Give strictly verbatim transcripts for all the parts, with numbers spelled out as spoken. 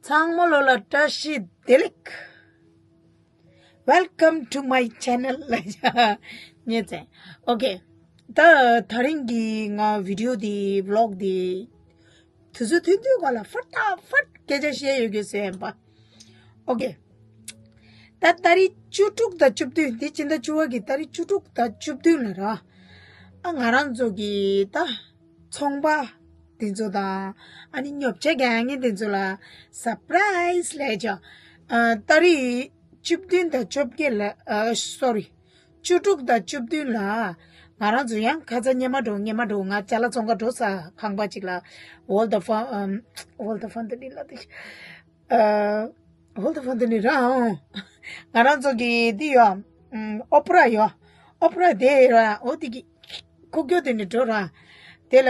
ཚང་མ་ལོ་ལ་བཀྲ་ཤིས་བདེ་ལེགས། Welcome to my channel. ཉེ་ཚེ། Okay. ད་དེ་རིང་གི་ང་བི་ཌི་ཡོ་འདི་བི་ལོག་འདི་དུས་ཚོད་ཐུང་ཐུང་སྒང་ལ་ཧྥར་ཏ་ཧྥར་སྐད་ཆ་བཤད་ཡོད་རྒྱུ་ཟེར་ཡིན་པ། Okay. ད་ཏ་རིག་བཅུ་དྲུག་དང་བཅུ་བདུན་འདི་སྤྱི་ཟླ་བཅུ་པ་གི་ཏ་རིག་བཅུ་དྲུག་དང་བཅུ་བདུན་ལ་ར། ཨ་ང་རང་ཚོ་གི་ད་ཚོང་པ་འདི་ཚོ་དང་ཨ་ནི་ཉོ་ཆ་རྒྱག་མཁན་འདི་ཚོ་ལ་སར་པ་རའི་ཛི་ལས་ཅོ། ཨ་ཏ་རིག་བཅུ་བདུན་དང་བཅོ་བརྒྱད་ལ་ཨ་སོ་རི། བཅུ་དྲུག་དང་བཅུ་བདུན་ལ་ང་རང་ཚོ་ཡང་ཁ་ཚ་སྔོན་མ་འགྲོ་སྔོན་མ་འགྲོ་ང་ཅ་ལག་བཙོང་ག་འགྲོ་ས་ཁང་པ་ཅིག་ལ་ཝོལ་ད་ཧྥ་ཨམ་ཝོལ་ད་ཧྥན་ཏི་ནི་ལ་དེ་ཨ་ཝོལ་ད་ཧྥན་ཏི་ནི་ར་ཨང་། ང་རང་ཚོ་གི་འདི་ཡོ་ཨམ་ཨོ་པེ་ར་ཡོ། ཨོ་པེ་ར་དེ་ར་ཨོ་དེ་གི་ཁུག་ཀྱོ་དེ་ནི་འགྲོ་ར། དེ་ལ་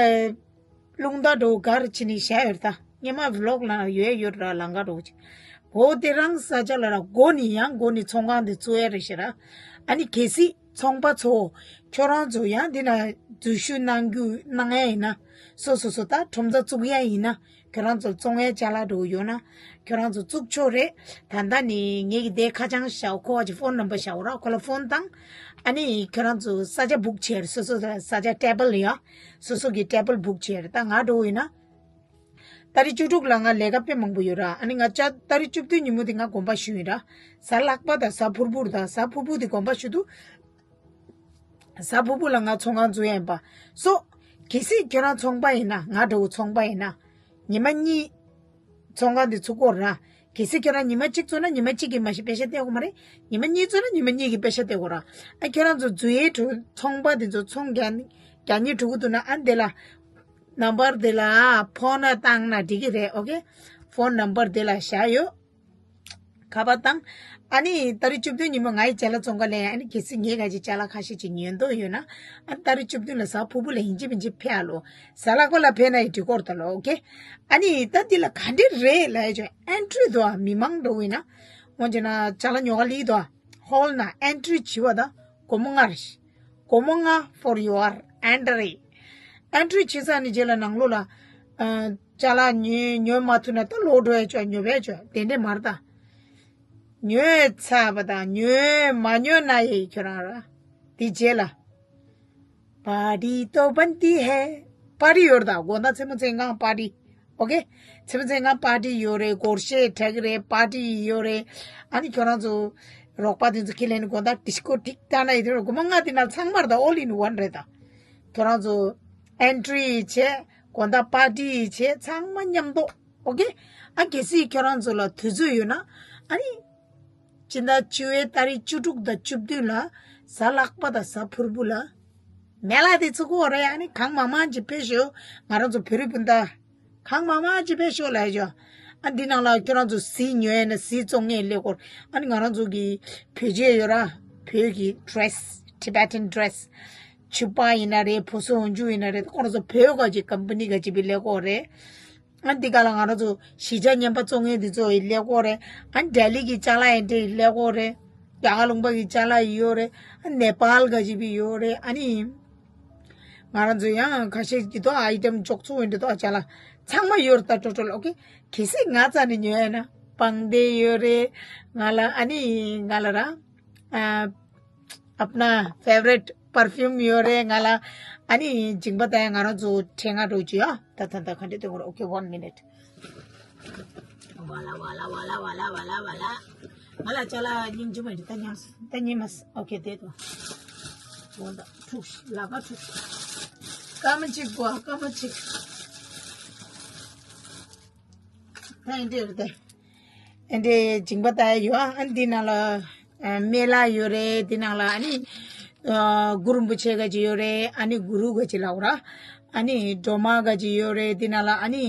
རླུང་རྟ་འགྲོ་གར་ཕྱིན་ནི་ཤ་ཡོད་ད་སྔོན་མ་བི་ལོག་ལ་ཡོད་ཡོད་ར་ལང་ག་འགྲོ་ཅིག་འོ་དེ་རང་ས་ཆ་ལ་ར་སྒོ་ནི་ཡང་སྒོ་ནི་ཚོང་ཁང་དེ་བཙུགས་ཡ་རེད་ཤི་ར། ཨ་ནི་གལ་སྲིད་ཚོང་པ་ཚོ་ཁྱོད་རང་ཚོ་ཡང་འདི་ན་འཛུལ་ཞུགས་གནང་རྒྱུ་གནང་ཡ་ཡིན་ན་སོ་སོ་སོ་ད་ཁྲོམ་ཚ་བཙུགས་ཡ་ཡིན་ན་ཁྱོད་རང་ཚོ་བཙོང་ཡ་ཅ་ལག་འགྲོ་ཡོད་ན་ཁྱོད་རང་ཚོ་བཙུགས་ཆོག་རེད། ད་ལྟ་ནི་ངེད་ཀྱི་དེ་ཁ་བྱང་བཞག་ཁོ་བ་ཅི་ཕོན་ནམ་བར་བཞག་ར་ཁོ་ལ་ཕོན་བཏང་། ཨ་ནི་ཁྱོད་རང་ཚོ་ས་ཆ་བུག་བྱེད་སོ་སོ་ས་ཆ་ཊེ་བལ་ཡ་སོ་སོ་གི་ཊེ་བལ་བུག་བྱེད་ད་ང་འགྲོ་ཡིན་ན། ཏ་རིག་བཅུ་དྲུག་ལ་ང་ལས་ཀ་དཔེ་མང་པོ་ཡོད་ར། ཨ་ནི་ང་ཅག་ཏ་རིག་བཅུ་བདུན་ཉིན་མོ་དེ་ང་དགོངས་པ་ཞུ་ཡིན་ར། གཟའ་ལྷག་པ་དང་གཟའ་ཕུར་བུ་དང་གཟའ་ཕུར་བུ་དེ་དགོངས་པ་ཞུ་དུས། གཟའ་ཕུར་བུ་ལ་ང་ཚོང་ཁང་འཛུགས་ཡ་ཡིན་པ། སོ། གལ་སྲིད་ཁྱོད་རང་ཚོང་པ་ཡིན་ན་ང་འདྲ་བོ་ཚོང་པ་ཡིན་ན། ཉི་མ་གཉིས། ཚོང་ཁང་དེ་ཚུགས་ཀྱི་ཡོད་ར། གལ་སྲིད་ཁྱོད་རང་ཉི་མ་གཅིག་བཙུགས་ན་ཉི་མ་གཅིག་གི་མ་གཞི་པེ་ཤ་སྟེར་དགོས་མ་རེད། ཉི་མ་གཉིས་བཙུགས་ན་ཉི་མ་གཉིས་ཀྱི་པེ་ཤ་སྟེར་དགོས་ར། ཨ་ཁྱོད་རང་ཚོ་འཛུགས་ཡའི་གྲུ་ཚོང་པ་དེ་ཚོ་ཚོང་རྒྱག་རྒྱག་ཉེན་འགྲོ་གི་འདུག་ན་ཨ་འདི་ལ། ནམ་བར་དེ་ལ་ཕོན་བཏང་ན་འགྲིག་གི་རེད། ཨོ་ཁེ། ཕོན་ནམ་བར་དེ་ལ་བཞག་ཡོད། ཁ་པར་བཏང་། ཨ་ནི་ཏ་རིག་བཅུ་བདུན་ཉིན་མོ་ང་ཡི་ཅ་ལག་བཙོང་ག་ལེན། ཨ་ནི་གལ་སྲིད་ངའི་ག་ཅི་ཅ་ལག་ཁ་ཤས་ཅིག་ཉོས་འདོད་ཡོད་ན། ཨ་ཏ་རིག་བཅུ་བདུན་ལ་གཟའ་ཕུར་བུ་ལ་ཡིན་གཅིག་མིན་གཅིག་ཕེབས་ཨ་ལོ། གཟའ་ལྷག་པ་ལ་ཕེབས་ན་ཡི་འགྲིག་གི་རེད་ད་ལོ། ཨོ་ཁེ། ཨ་ནི་ད་འདི་ལ་ག་འདྲ་རེད་ལབ་ཡ་ཅོ་ཨན་ཊི་རི་དོ་མི་མང་འགྲོ་ཡིན་ན། འོན་ཅེ་ན་ཅ་ལག་ཉོ་ག་ལི་དོ། ཧོལ་ན་ཨན་ཊི་རི་བྱེད་པ་དང་སྒོར་མོ་ལྔ་རེད། སྒོར་མོ་ལྔ་for your entry། ཨན་ཊི་རི་བྱེད་ས་ནི་རྗེས་ལ་ནང་ལོགས་ལ། ཨ་ཅ་ལག་ཉོས་ཉོས་མ་ཐུབ་ན་ད་ལོག་འགྲོ་ཡ་ཅོ་ཉོ་བས་ཅོ་དེ་འདྲས་མ་རེད་ད། ཉོས་ཚར་བ་དང་ཉོས་མ་ཉོས་ན་ཡི་ཁྱོད་རང་ར། དེ་རྗེས་ལ། པར་ཊི་ཏོ་བན་ཏི་ཧེ། པར་ཊི་ཡོད་རེད་ད་དགོང་དག་མཚན་མོ་མཚན་གང་པར་ཊི། ཨོ་ཁེ། མཚན་མོ་མཚན་གང་པར་ཊི་ཡོད་རེད། སྒོར་གཞས་གྲག་གི་རེད། པར་ཊི་ཡོད་རེད། ཨ་ནི་ཁྱོད་རང་ཚོ་རོགས་པ་དེ་ཚོ་ཁས་ལེན་ནས་དགོང་དག་ཌི་སི་ཀོ་ཐིག་ལྟ་ན་ཡི་དེ་རུ་སྒོར་མོ་ལྔ་དེ་ན་ཚང་མར་ད་ཨོལ་ཨིན་ཝན་རེད་ད། ཁྱོད་རང་ཚོ་ཨན་ཊི་རི་བྱས་དགོང་དག་པར་ཊི་བྱས་ཚང་མ་མཉམ་དུ། ཨོ་ཁེ། ཨ་གལ་སྲིད་ཁྱོད་རང་ཚོ་ལ་དུས་ཚོད་ཡོད་ན་ཨ་ནི། སྤྱི་ཟླ་བཅུ་པའི་ཏ་རིག་བཅུ་དྲུག་དང་བཅུ་བདུན་ལ་གཟའ་ལྷག་པ་དང་གཟའ་ཕུར་བུ་ལ། མེ་ལ་དེ་ཚུགས་ཀྱི་ཡོད་རེད། ཨ་ནི་གང་མང་མང་ཅིག་ཕེབས་ཤོག་ང་རང་ཚོ་བོད་རིགས་སྤུན་ཟླ། གང་མང་མང་ཅིག་ཕེབས་ཤོག་ལབ་ཡ་ཅོ། ཨ་འདི་ནང་ལ་ཁྱོད་རང་ཚོ་གཟི་ཉོ་ཡ་ན་གཟི་བཙོང་མཁན་སླེབས་ཀྱི་ཡོད་རེད། ཨ་ནི་ང་རང་ཚོ་གི་བོད་ཆས་ཡོད་ར། བོད་ཀྱི་ཌི་རེ་སི། Tibetan dress། ཕྱུ་པ་ཡིན་ན་རེད། ཕོ་སོ་འོན་ཆུ་ཡིན་ན་རེད། ཁོ་རང་ཚོ་བོད་ག་ཅིག་ཀམ་པ་ནི་ག་ཅིག་པའི་སླེབས་ཀྱི་ཡོད་རེད། ཨ་འདི་ག་ལ་ང་རང་ཚོ་གཞིས་ཆགས་རྔན་པ་བཙོང་མཁན་འདི་ཚོ་ཡི་སླེབས་ཀྱི་ཡོད་རེད། ཨ་ལྡི་ལི་གི་ཅ་ལག་ཡིན་འདྲ་ཡི་སླེབས་ཀྱི་ཡོད་རེད། རྒྱ་གར་ལུང་པ་གི་ཅ་ལག་ཡི་ཡོད་རེད། ཨ་ནེ་པཱལ་ག་ཅིག་པའི་ཡོད་རེད། ཨ་ནི་ང་རང་ཚོ་ཡང་ཁ་ཤས་ཀྱི་དོ་ཨའི་ཊེམ་འཇོག་ཚུགས་ཡིན་འདྲ་དོ་ཅ་ལག་ཚང་མ་ཡོད་རེད་ད་ཊོ་ཊལ། ཨོ་ཁེ། གལ་སྲིད་ང་རྩ་ནས་ཉོ་ཡ་ན་པང་གདན་ཡོད་རེད། ང་ལ་ཨ་ནི་ང་ལ་ར་ཨ། ཨབ་ན་ཕེ་ཝ་རི་ཊི་པར་ཕིའུམ་ཡོད་རེད་ང་ལ། ཨ་ནི་མཇིང་པ་ད་ཡ་ང་རང་ཚོ་ཁྲེང་ང་འགྲོ་གི་ཡོད། ད་ད་ད་ག་འདྲ་དེ་ངོ་ར། ཨོ་ཁེ། ཝན་མི་ནིཊ། ཝ་ལ་ཝ་ལ། ང་ལ་ཅ་ལག་སྙིང་རྗེ་མ་རེད་ད་ཉམས་ད་ཉི་མ། ཨོ་ཁེ། དེ་དོ། ཝ་ད་འཁྲུགས་ཤི་ལ་ཀ་འཁྲུགས་ཤི། སྐར་མ་གཅིག་གོ་སྐར་མ་གཅིག་ད་ཡིན་འདྲ་རེད་དེ། ཨ་འདྲའི་མཇིང་པ་ལྟ་ཡ་ཡོད། ཨ་འདི་ནང་ལ་ཨ་སྨན་བླ་ཡོད་རེད། འདི་ནང་ལ་ཨ་ནི་ཨ་གུ་རུ་རིན་པོ་ཆེ་ག་ཅིག་ཡོད་རེད། ཨ་ནི་གུ་རུ་ག་ཅིག་ལབ་དགོས་ར། ཨ་ནི་སྒྲོལ་མ་ག་ཅིག་ཡོད་རེད། འདི་ནང་ལ་ཨ་ནི་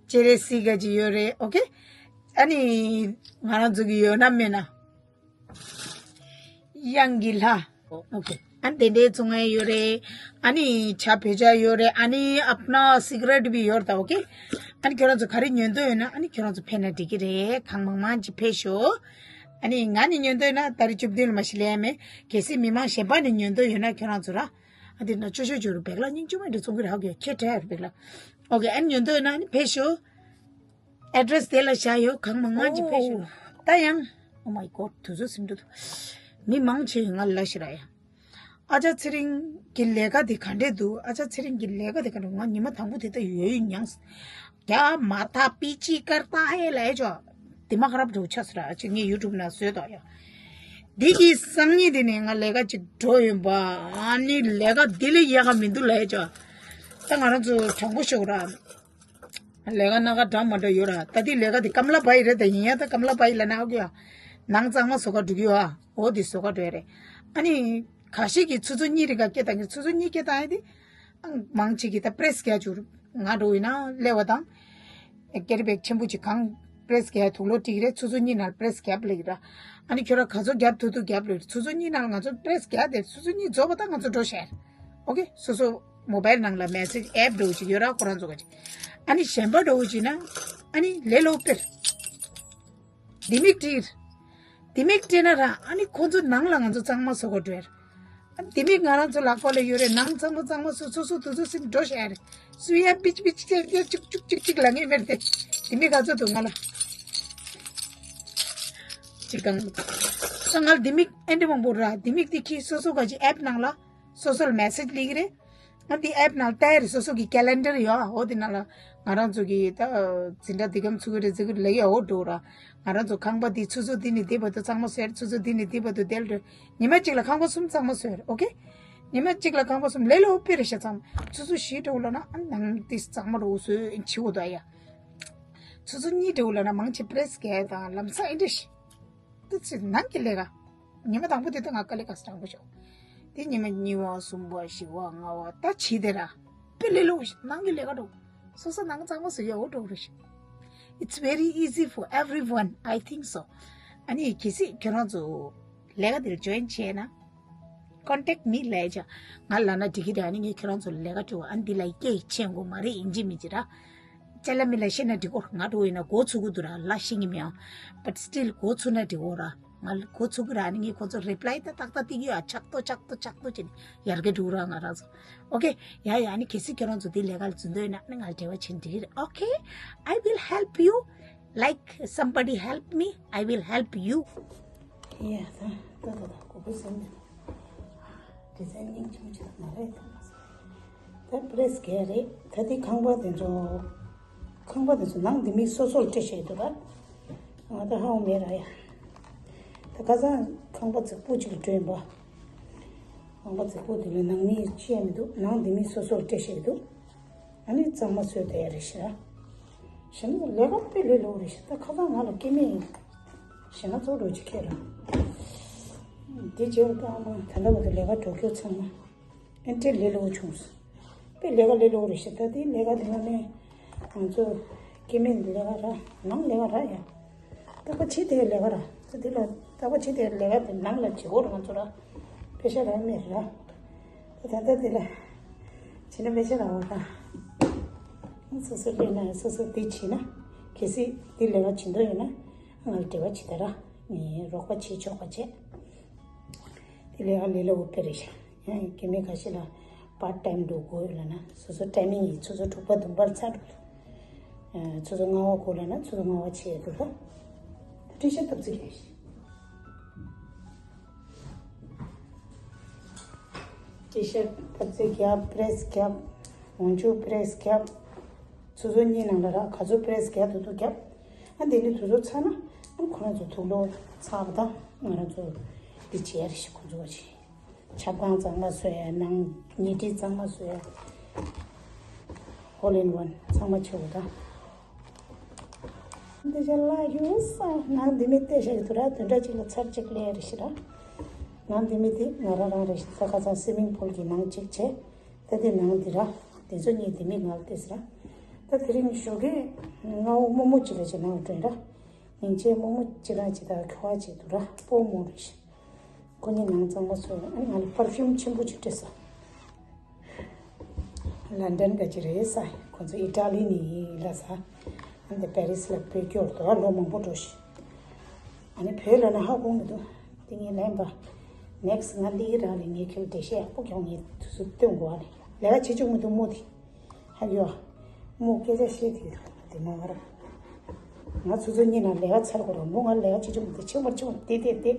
སྤྱན་རས་གཟིགས་ག་ཅིག་ཡོད་རེད། ཨོ་ཁེ། ཨ་ནི་ང་རང་ཚོ་གི་ཡོད་ན་མེད་ན། གཡང་གི་ལྷ། ཨོ་ཁེ། ཨ་ནི་དེ་འདྲའི་ཚོང་ཡ་ཡོད་རེད། ཨ་ནི་ཇ་བོད་ཇ་ཡོད་རེད། ཨ་ནི་ཨབ་ན་སི་ག་རེཊ་བི་ཡོད་རེད་ད། ཨོ་ཁེ། ཨ་ནི་ཁྱོད་རང་ཚོ་ག་རེ་ཉོ་འདོད་ཡོད་ན་ཨ་ནི་ཁྱོད་རང་ཚོ་ཕེབས་ན་འགྲིག་གི་རེད། གང་མང་མང་ཅིག་ཕེབས་ཤོག་ཨ་ནི་ང་ནི་ཉོ་འདོད་ཡོད་ན་ཏ་རིག་བཅུ་བདུན་ལ་མ་གཞི་ལས་མེད། གལ་སྲིད་མི་མང་གཞན་པ་ནི་ཉོ་འདོད་ཡོད་ན་ཁྱོད་རང་ཚོ་ར། ཨ་འདི་ན་ཅོ་ཅོ་ཅོ་རུ་བེག་ལ་སྙིང་ཆུང་མ་འདྲ་བཙོང་གི་རག་གི་ཁྱེད་དྲན་རུ་བེག་ལ། ཨོ་ཁེ། ཨ་ནི་ཉོ་འདོད་ཡོད་ན་ཨ་ནི་ཕེབས་ཤོག་ཨེ་ཌི་རེ་སི་དེ་ལ་བཞག་ཡོད། གང་མང་མང་ཅིག་ཕེབས་ཤོག། ད་ཡང་Oh my God, དུས་ཚོད་ཟིན་འགྲོ་འདུག། མི་མང་ཆེ་ང་ལ་ཞིག་ར་ཡ། ཨ་ཅག་ཚེ་རིང་གི་ལས་ཀ་དེ་ག་འདྲས་འདུག། ཨ་ཅག་ཚེ་རིང་གི་ལས་ཀ་དེ་ག་འདྲས། ང་ཉི་མ་དང་པོ་དེ་ལྟ་ཡོད་ཡོད་མྱངས། क्या माथा पीछी करता है ལས་ཅོ། དེ་མ་ཁ་རབ་འགྲོ་ཆགས་སོ་ར་ཅིག་ངས་ཡུ་ཊུབ་ན་བཟོས་དོ་ཡ། འདི་གི་སང་ཉིན་དེ་ནས་ང་ལས་ཀ་ཅིག་འགྲོ་ཡོད་པ། ཨ་ནི་ལས་ཀ་འདི་ལས་ཡག་ག་མི་འདུག་ལས་ཅོ། ད་ང་རང་ཚོ་དྲང་པོ་ཤོད་ར། ལས་ཀ་སྣ་ཁ་འདྲ་མ་འདྲ་ཡོད་ར། ད་འདི་ལས་ཀ་འདི་ཀམ་ལ་པ་ཡི་རེད། ད་ཡིན་ཡ་ད་ཀམ་ལ་པ་ཡི་ལ་ན་ཨོ་ཀེ་ཡ། ནང་གཙང་མ་བཟོ་ག་འགྲོ་གི་ཡོད་ཨ། འོ་འདི་བཟོ་ག་འགྲོ་ཡ་རེད། ཨ་ནི་ཁ་ཤས་ཀྱིས་ཆུ་ཚོད་གཉིས་རིང་ག་སྐད་བཏང་གི། ཆུ་ཚོད་གཉིས་སྐད་བཏང་ཡ་དེ་མང་ཆེ་གིས་ད་པི་རེ་སི་རྒྱག་བཅུག། ང་འགྲོ་ཡིན་ན་སླེབས་པ་དང་ཀེ་རི་བེག་ཆེན་པོ་ཅིག་གང་པི་རེ་སི་རྒྱག་ཐུག་ལོ་ཏིག་རེད། ཆུ་ཚོད་གཉིས་ནང་པི་རེ་སི་རྒྱབ་ལེགས་ར། ཨ་ནི་ཁྱོད་ར་ག་ཚོད་རྒྱབ་ཐུབ་ཐུབ་རྒྱབ་ལེགས། ཆུ་ཚོད་གཉིས་ནང་ང་ཚོ་པི་རེ་སི་རྒྱག་དེ་ཆུ་ཚོད་གཉིས་རྫོགས་པ་ད་ང་ཚོ་འགྲོ་ཤེར། ཨོ་ཀེ། སོ་སོ་མོ་བེལ་ནང་ལ་མེ་སེ་ཇི་ཨེབ་འགྲོ་ཅིག་ཡོད་ར་ཁོ་རང་ཚོ་ག་ཅིག། ཨ་ནི་གཞན་པ་འགྲོ་ཅིག་ན་ཨ་ནི་ལེ་ལོ་པིར། ལྡེ་མིག་སྤྲད། ལྡེ་མིག་སྤྲད་ན་ར་ཨ་ནི་ཁོ་ཚོ་ནང་ལ་ང་ཚོ་གཙང་མ་བཟོ་ག་འགྲོ་ཡ་ར། ལྡེ་མིག་ང་རང་ཚོ་ལག་པ་ལ་ཡོད་རེད། ནང་གཙང་མ་གཙང་མ་བཟོ། སོ་སོ་དུས་ཚོད་ཟིན་འགྲོ་ཤེར། སུ་ཡ་པིཆ་པིཆ་ཅེ་ཅེ་ཅུག་ཅུག་ཅུག་ཅུག་ལ་ངེས་མེད་དེ། ལྡེ་མིག་ག་ཚོད་འདུག་ང་ལ། ཅིག་གང་། ད་ང་ལ་ལྡེ་མིག་ཨེ་འདྲ་མང་པོ་ར། ལྡེ་མིག་དེ་ཁྱི་སོ་སོ་ག་ཅིག་ཨེབ་ནང་ལ་སོ་སོ་ལ་མེ་སེ་ཇི་སླེབས་ཀྱི་རེད། ཨ་འདི་ཨེབ་ནང་ལྟ་ཡ་རེད། སོ་སོ་གི་ཀེ་ལེན་ཌར་ཡོད་ཨ། འོ་དེ་ནང་ལ་ང་རང་ཚོ་གི་ད་འཛིན་གྲྭ་འདི་གམ་ཚུགས་ཀྱི་རེད་ཟེར་གི་ལ་ཡ་འོ་འགྲོ་ར། ང་རང་ཚོ་ཁང་པ་འདི་ཆུ་ཚོད་འདི་ནས་འདི་བར་དུ་གཙང་མ་བཟོས། ཆུ་ཚོད་འདི་ནས་འདི་བར་དུ་དེ་ལ་འགྲོ། ཉི་མ་གཅིག་ལ་ཁང་པ་གསུམ་གཙང་མ་བཟོས། ཨོ་ཀེ། ཉི་མ་གཅིག་ལ་ཁང་པ་གསུམ་ལས་སླ་པོ་དཔེ་རེད་ཤག་གཙང་མ། ཆུ་ཚོད་བཞི་འགྲོ་ལ་ན་ཨ་ནང་འདི་གཙང་མ་རུ་བཟོས་བྱེད་དགོས་ད་ཡ། ཆུ་ཚོད་གཉིས་འགྲོ་ལ་ན་མང་ཆེ་པི་རེ་སི་རྒྱག་དང་ལམ་སང་ཨེ་འདྲ་ཞིག། དེ་ཚོའི་ནང་གི་ལས་ཀ། ཉི་མ་དང་པོ་དེ་ད་ང་དཀའ་ལས་ཁག་དྲག་པོ་བྱུང་། དེ་ཉི་མ་གཉིས་པ་གསུམ་པ་བཞི་པ་ལྔ་པ་ད་བྱེད་དེ་ར། དཔེ་ལས་སླ་པོ་ཞིག་ནང་གི་ལས་ཀ་འགྲོ། སོ་སོ་ནང་གཙང་མ་བཟོ་ཡ་འོ་འགྲོ་རེད་ཤག། It's very easy for everyone, I think so. ཨ་ནི་གལ་སྲིད་ཁྱོད་རང་ཚོ་ལས་ཀ་དེར་ཇོ་ཡིན་བྱས་ན། Contact me ལབ་བྱས། ང་ལབ་ན་འགྲིག་གི་རེད། ཨ་ནི་ངས་ཁྱོད་རང་ཚོ་ལ་ལས་ཀ་སྤྲད་པ། ཨ་འདི་ལ་སྐད་ཆེན་པོ་མ་རེད། ཡིན་གཅིག་མིན་གཅིག་ར། ཅ་ལག་མི་ལ་བཤད་ན་འགྲིག་གོ། ང་འགྲོ་ཡིན་ན་མགོ་ཚོས་ཀྱི་འདུག་ར། ལ་ཤེས་ཀྱི་མེད་ཨང་། But still མགོ་ཚོས་ན་འགྲིག་གོ་ར། ང་མགོ་ཚོས་ཀྱི་ར། ཨ་ནི་ངས་ཁོ་ཚོ་རི་པ་ལའི་ད་ཏག་ཏག་ཏིག་ཡོད་ཨ། ཆག་ཏོ་ཆག་ཏོ་ཆག་ཏོ་བྱས་ནས་ཡར་རྒྱས་འགྲོ་ར་ང་རང་ཚོ། ཨོ་ཀེ། ཡ་ཡ། ཨ་ནི་གལ་སྲིད་ཁྱོད་རང་ཚོ་འདི་ལས་ཀ་ལ་འཛུལ་འདོད་ཡོད་ན་ཨ་ནི་ང་ལ་འབྲེལ་བ་བྱེད་འགྲིག་གི་རེད། Okay, I will help you. Like somebody help me, I will help you. ཡ་ད་ད་ད་ད་གོ་གོ་སེམས་ནས་ཌི་ཛའིན་སྙིང་རྗེ་མོ་ཅིག་མ་རེད་ད། ད་པི་རེ་སི་གས་རེད། ད་དེ་ཁང་པ་དེ་ཚོ་ཁང་པ་དེ་ཚོ་ནང་ལྡེ་མིག་སོ་སོར་སྤྲད་བཞག་འདུག་ར། ང་ད་ཧ་གོ་མེད་ར་ཡ། ད་ཁ་སང་ཁང་པ་རྫིག་པོ་ཅིག་ལ་སྤྲད་ཡིན་པ། ཁང་པ་རྫིག་པོ་དེ་ལ་ནང་མི་ཅི་ཡང་མི་འདུག། ནང་ལྡེ་མིག་སོ་སོར་སྤྲད་བཞག་འདུག། ཨ་ནི་གཙང་མ་བཟོས་བསྡད་ཡ་རེད་ཤག། གཞན་ལས་ཀ་དཔེ་ལས་སླ་པོ་རེད་ཤག། ད་ཁ་སང་ང་ལ་སྐྱེ་དམན་ཡིན། གཞན་ལ་ཚོགས་འགྲོ་ཅིག་ཁྱེད་རང་། དེ་རྗེས་ལ་ཨ་མ་ད་ལྟ་བར་དུ་ལས་ཀ་འགྲོ་རྒྱུ་ཚང་མ་ཨེ་འདྲ་ལས་སླ་པོ་བྱུང་སོང་། དཔེ་ལས་ཀ་ལས་སླ་པོ་རེད་ཤག། ད་དེ་ལས་ཀ་དེ་ང་ནས་ང་ཚོ་སྐྱེ་དམན་ལས་ཀ་ར། ནང་ལས་ཀ་ར་ཡ། རྟག་པ་ཕྱི་དེ་ལས་ཀ་ར། ད་དེ་ལ་རྟག་པ་ཕྱི་དེ་ལས་ཀ་དེ་ནང་ལ་བྱེད་སྒོ་ར་ང་ཚོ་ར། པེ་ཤ་ར་མེད་ར། ད་ད་ལྟ་དེ་ལ་བྱེད་ན་པེ་ཤ་ར་འོ་ད། སོ་སོ་སྤྲད་ན་སོ་སོ་དེ་བྱེད་ན། གལ་སྲིད་དེ་ལས་ཀ་བྱེད་འདོད་ཡོད་ན་ང་ལ་འབྲེལ་བ་བྱེད་ད་ར། ངས་རོགས་པ་བྱེད་ཆོག་པ་བྱེད། དེ་ལས་ཀ་ལས་སླ་པོ་དཔེ་རེད་ཤག། ཡང་སྐྱེ་དམན་ཁ་ཤས་ལ་པར་ཊའིམ་འགྲོ་དགོས་ཡོད་ལབ་ན་སོ་སོ་ཊའི་མིང་ཡིན། ཆུ་ཚོད་དྲུག་པ་བདུན་པར་ཚར་འགྲོ་འདུག། ཆུ་ཚོད་ལྔ་པ་དགོས་ལབ་ན་ཆུ་ཚོད་ལྔ་པ་བྱས་འདུག་ད། ཊི་ཤར་ཊི་བཏབ་རྩིས་རེད། ཊི་ཤར་ཊི་བཏབ་རྩིས་རྒྱབ། པི་རེ་སི་རྒྱབ། འོག་འཇུག་པི་རེ་སི་རྒྱབ། ཆུ་ཚོད་གཉིས་ནང་ལ་ར་ག་ཚོད་པི་རེ་སི་རྒྱག་ཐུབ་ཐུབ་རྒྱབ། ཨ་འདི་ནི་དུས་ཚོད་ཚར་ན་ཨ་ཁོ་རང་ཚོ་དུག་ལོག་ཚར་བ་དང་ང་རང་ཚོ་འདི་བྱེད་ཡ་རེད་ཤག། ཁོ་ཚོ་བ་ཆེ། ཆབ་ཁང་གཙང་མ་བཟོ་ཡ། ནང་ཉལ་ཁྲི་གཙང་མ་བཟོ་ཡ། All in one ཚང་མ་བྱེད་དགོས་ད། འདི་ཅག་ལ་ཡོད་ས་ནང་འདི་མི་བལྟས་བཞག་གི་འདུག་ར། བདུན་ཕྲག་གཅིག་ལ་ཚར་གཅིག་ལས་རེད་ཤག་ར། ནང་འདི་མི་དེ་ང་རང་རང་རེད་ཤག། ད་ཁ་སང་སི་མིང་པུལ་གྱི་ནང་གཅིག་བྱས། ད་དེ་ནང་འདི་ར། དེ་ཚོ་གཉིས་དེ་མི་ང་ལ་བལྟས་ཟེར་ར། ད་དེ་རིང་ཞོགས་ཀས་སྔ་པོ་རྨོ་མོ་གཅིག་ལ་བྱས་ནང་འགྲོ་ཡིན་ར། ཉིན་བྱས་རྨོ་མོ་གཅིག་རང་གཅིག་དང་ཁ་བ་གཅིག་འདུག་ར། སྤོ་རྨོ་རེད་ཤག། ཁོ་གཉིས་ནང་གཙང་མ་བཟོས། ཨ་ང་ལ་པར་ཕིའུམ་ཆེན་པོ་ཅིག་སྤྲད་སོང་། ལན་ཌན་ག་ཅིག་རེད་ས། ཁོ་ཚོ་ཨི་ཊ་ལི་ནས་ཡིན་ལབ་ས། ཨ་འདི་པེ་རིས་ལ་བོད་སྐྱོར་དུ་ཨ་ལོ་མང་པོ་འགྲོ་ཤག། ཨ་ནི་བོད་ལ་ན་ཧ་གོ་མི་འདུག། དེ་ངས་ལན་པ། ནེག་སི་ང་འདི་གི་རང་ལས་ངས་ཁྱོད་འགྲེལ་བཤད་ཡག་པོ་ཀྱང་ངས་དུས་ཚོད་སྟོན་དགོས་ཨ་ནི། ལས་ཀ་བྱེད་བཅུག་མི་འདུག་རྨོ་དེ། ཧ་གོ་ཨ། རྨོ་སྐད་ཆ་བཤད་དེ་དེ་མ་བར། ང་ཚོ་ཚོ་གཉིས་ན་ལས་ཀ་ཚར་དགོས་ར། མོ་ང་ལས་ཀ་བྱེད་ཆོག་མི་འདུག་ཆེ་མར་ཆེ་མར་དེ་དེ་དེ།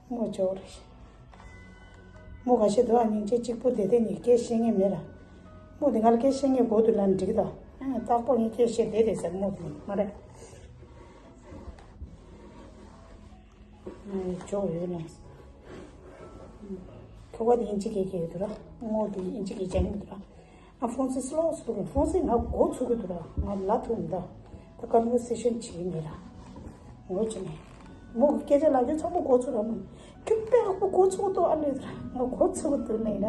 མོ་ཇོ་རེ། མོ་ག་ཤེད་དོ། ཨ་སྙིང་རྗེ་གཅིག་པུ་དེ་དེ་ནི་སྐད་བཤད་མཁན་མེད་ར། མོ་དེ་ང་ལ་སྐད་བཤད་མཁན་དགོས་འདུག་ལབ་ན་འགྲིག་གི་དོ། ཨ་རྟག་པར་ངས་སྐད་བཤད་བསྡད་རེད་ཟེར། མོ་དེ་མ་རེད། ཨ་ཇོ་ཡོད་ན། ཁྱོ་ག་དེ་ཨིན་ཇི་སྐད་སྐྱེལ་གི་འདུག་ར། མོ་དེ་ཨིན་ཇི་སྐད་སྦྱང་གི་འདུག་ར། ཨ་ཧྥོན་སི་སི་ལོ་སི་ལོ་ཧྥོན་སི་ང་མགོ་ཚོས་ཀྱི་འདུག་ར། ང་ལབ་ཐུབ་མི་འདུག་ད་ཀོན་ཝར་སེ་ཤན་བྱེད་ཀྱི་མེད་ར། ངོ་ཅི་ནས། མོ་གི་སྐད་ཆ་ལབ་རྒྱུ་ཚང་མ་མགོ་ཚོས་ར། མོ་ཁྱོད་དཔེ་ཡག་པོ་མགོ་ཚོས་འདུག་ཨ་ལོས་ར། ང་མགོ་ཚོས་ཀྱི་འདུག་ནས་ན།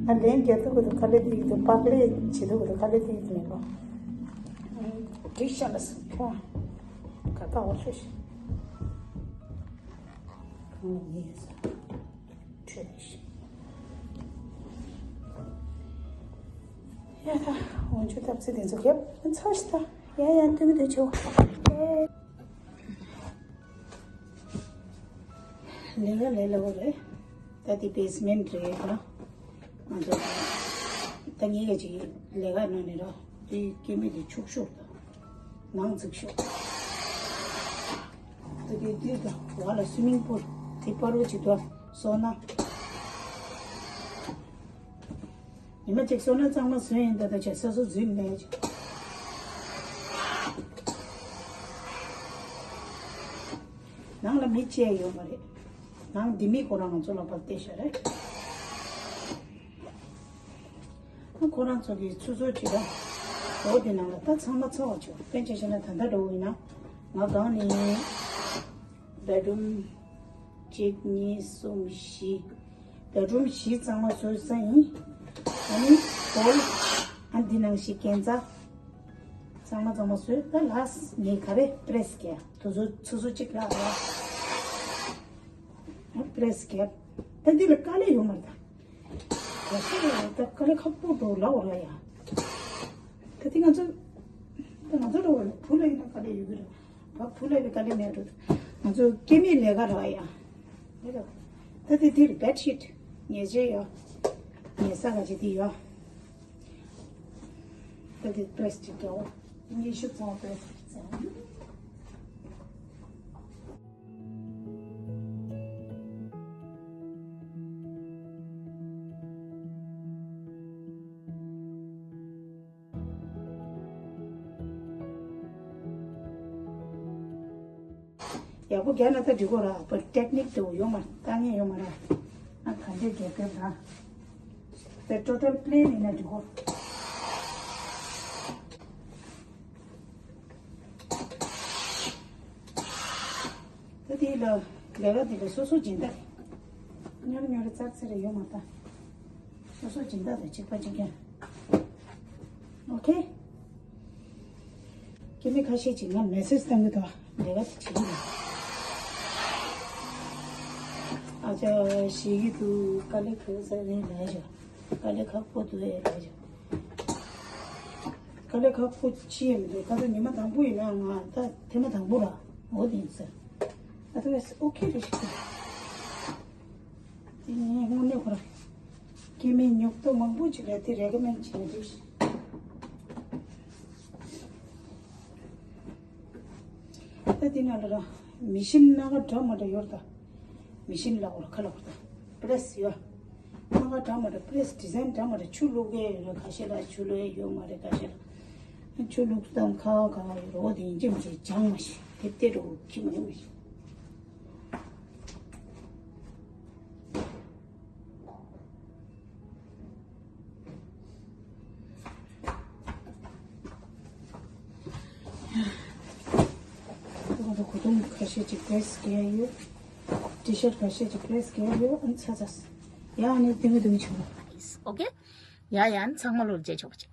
ང་ལན་རྒྱག་ཐུབ་ཀྱི་འདུག་ག་ལེ་དེ་ཡིན་འདུག་པགས་ལས་བྱེད་ཐུབ་ཀྱི་འདུག་ག་ལེ་དེ་ཡིན་འདུག་མེད་པ། འགྲིག་ཤག་ལ་སོང་ཁྱོད། ག་ད་འོ་ཤོད་ཤིག་གང་ལ་མི་ཡོད་ས། ཁྲོད་ནས་ཤི། ཡ་ད། འོན་ཆུ་ཐབ་ཚི་དེ་ཚོ་རྒྱབ་ཚར་ཤི་ད། ཡ་ཡ་མཐུན་མི་དེ་ཆེ་བ། ལས་ཀ་ལས་སླ་བོ་རེད། ད་དེ་བེ་སི་མེན་ཊི་རེད་ད། ང་ཚོ་ད་ངེད་ཀྱི་ལས་ཀ་ནང་ནས་ར། དེ་སྐྱེ་དམན་དེ་ཕྱུག་ཤོག་དང་། ནང་འཛུགས་ཤོག་ད་དེ་འདིར་དང་བ་ལ་སུའི་མིང་པུལ་དེ་པར་བོ་ཅིག་དོ་སོ་ན། ཉི་མ་གཅིག་སོ་ན་གཙང་མ་བཟོས་ཡིན་ད་ད་བྱས་སོ་སོ་འཛུལ་མེད་ཅིག་ནང་ལ་མི་བཅས་ཡོད་མ་རེད། ནང་འདི་མི་ཁོ་རང་ང་ཚོ་ལ་ཕར་བལྟས་ཤག་རེད། ཁོ་རང་ཚོ་གི་ཆུ་ཚོད་ཅིག་ལ་འོ་དེ་ནང་ལ་ད་ཚང་མ་ཚོགས་བྱུང་། དཔེ་ཆ་བཤད་ན་ད་ལྟ་འགྲོ་གི་ཡིན་ན་ང་སྒང་ནས་བེད་རུམ་གཅིག་གཉིས་གསུམ་བཞི། བེད་རུམ་བཞི་གཙང་མ་བཟོས་ས་ཡིན། ཨ་ནི་ཧོལ་ཨ་འདི་ནང་བཞིན་གན་རྩ་གཙང་མ་གཙང་མ་བཟོས། ད་ལགས་ངས་ག་རེ་པི་རེ་སི་རྒྱག་དུ་ཚོ་ཆུ་ཚོད་གཅིག་ལ་ར། ཨ་པི་རེ་སི་རྒྱག་ད་འདི་ལ་དཀའ་ལས་ཡོད་མ་རེད་ད། ག་ཤེད་ལ་ད་དཀའ་ལས་ཁག་པོ་འགྲོ་ལབ་འོ་ར་ཡ། ད་དེ་ང་ཚོ་ད་ང་ཚོ་འགྲོ་བ་བུ་ལ་ཡིན་ན་དཀའ་ལས་ཡོད་གི་རེད། བ་བུ་ལ་ཡི་དཀའ་ལས་མེད་འགྲོ། ང་ཚོ་སྐྱེ་མེད་ལས་ཀ་ར་ཡ། ད་དེ་དེ་རེད་བེད་ཤིད་ཉལ་ཆས་ཡོད། ཉལ་ས་ག་ཅི་དེ་ཡོད། ད་དེ་པི་རེ་སི་ཅིག་རྒྱག་འོ། ཉི་ཤུ་ཙམ་པི་རེ་སི་ཅིག་བཙལ། ཡག་པོ་རྒྱག་ན་ད་འགྲིག་གོ་ར། པར་ཊེག་ནིག་དེ་ཡོད་མ་ལྟ་ངན་ཡོད་མ་ར། ཨ་ག་འདྲས་རྒྱག་སྐབས་ར། ད་ཊོ་ཊལ་པི་ལེན་ཡིན་ན་འགྲིག་གོ། ད་དེ་ལ་ལས་ཀ་དེ་ལ་སོ་སོ་སྦྱིན་བདག་རེད། ཉོ་རེ་ཉོ་རེ་ཙར་ཙེ་རེ་ཡོད་མ་ད། སོ་སོ་སྦྱིན་བདག་དང་གཅིག་པ་གཅིག་རྐྱང་། ཨོ་ཁེ། སྐྱེ་དམན་ཁ་ཤས་ཅིག་ང་མེ་སེ་ཇི་བཏང་གི་འདུག་ལས་ཀ་དེ་བྱེད་ཀྱི་རེད། ཨ་ཅག་ཞེད་ཀྱི་འདུག་དཀའ་ལས་ཁག་ས་རེད་ལབ་བྱས། དཀའ་ལས་ཁག་པོ་འདུག་ཨེ་ལབ་བྱས། དཀའ་ལས་ཁག་པོ་ཅི་ཡང་མི་འདུག་ད་ལྟ་ཉི་མ་དང་པོ་ཡིན་ན་ང་ད་ཐེངས་མ་དང་པོ་ར་འོ་དེ་ཡིན་ཟེར། ཨ་ད་ཨོ་ཁེ་རེད་ཤག་དེ་ངས་དངོས་གནས་ཁོ་ར་སྐྱེ་དམན་ཉོབ་ཏོ་མང་པོ་ཅིག་ལ་དེ་རེ་ཀོ་མེན་ཌི་བྱེད་ན་འགྲིག་ཤག་ད་དེ་ནང་ལ་ར་མི་ཤིན་སྣ་ཁ་འདྲ་མ་འདྲ་ཡོད་རེད་ད། མི་ཤིན་ལ་འོར་ཁ་ལ་འོར་ད། པི་རེ་སི་ཡོད། སྣ་ཁ་འདྲ་མ་འདྲ་པི་རེ་སི་ཌི་ཛའིན་འདྲ་མ་འདྲ་ཆུ་བླུག་གི་ཡོད་རེད། ཁ་ཤས་ལ་ཆུ་བླུག་ཡས་ཡོད་མ་རེད། ཁ་ཤས་ལ་ཆུ་བླུག་སྟངས་ཁ་བ་ཁ་བ་ཡོད་རེད། འོ་དེ་ཡིན་གཅིག་མིན་གཅིག་སྦྱང་མ་ཤེས། དེབ་དེ་འགྲོ་ཁྱི་མ་ཡོང་མ་ཤེས། ང་ཚོ་གོས་ཐུང་ཁ་ཤས་ཅིག་པི་རེ་སི་རྒྱག་ཡོད། ཊི་ཤར་ཊི་ཁ་ཤས་ཅིག་པི་རེ་སི་རྒྱག་ཡོད། ཨ་ནི་ཚ་ཚ། ཡ་ཨ་ནི་ཏིང་ཏིང་ཆུང་། ཨོ་ཁེ། ཡ་ཡ་ཨ་ནི་ཚང་མ་ལོར་རྗེས་ཆོག་པ་བྱེད།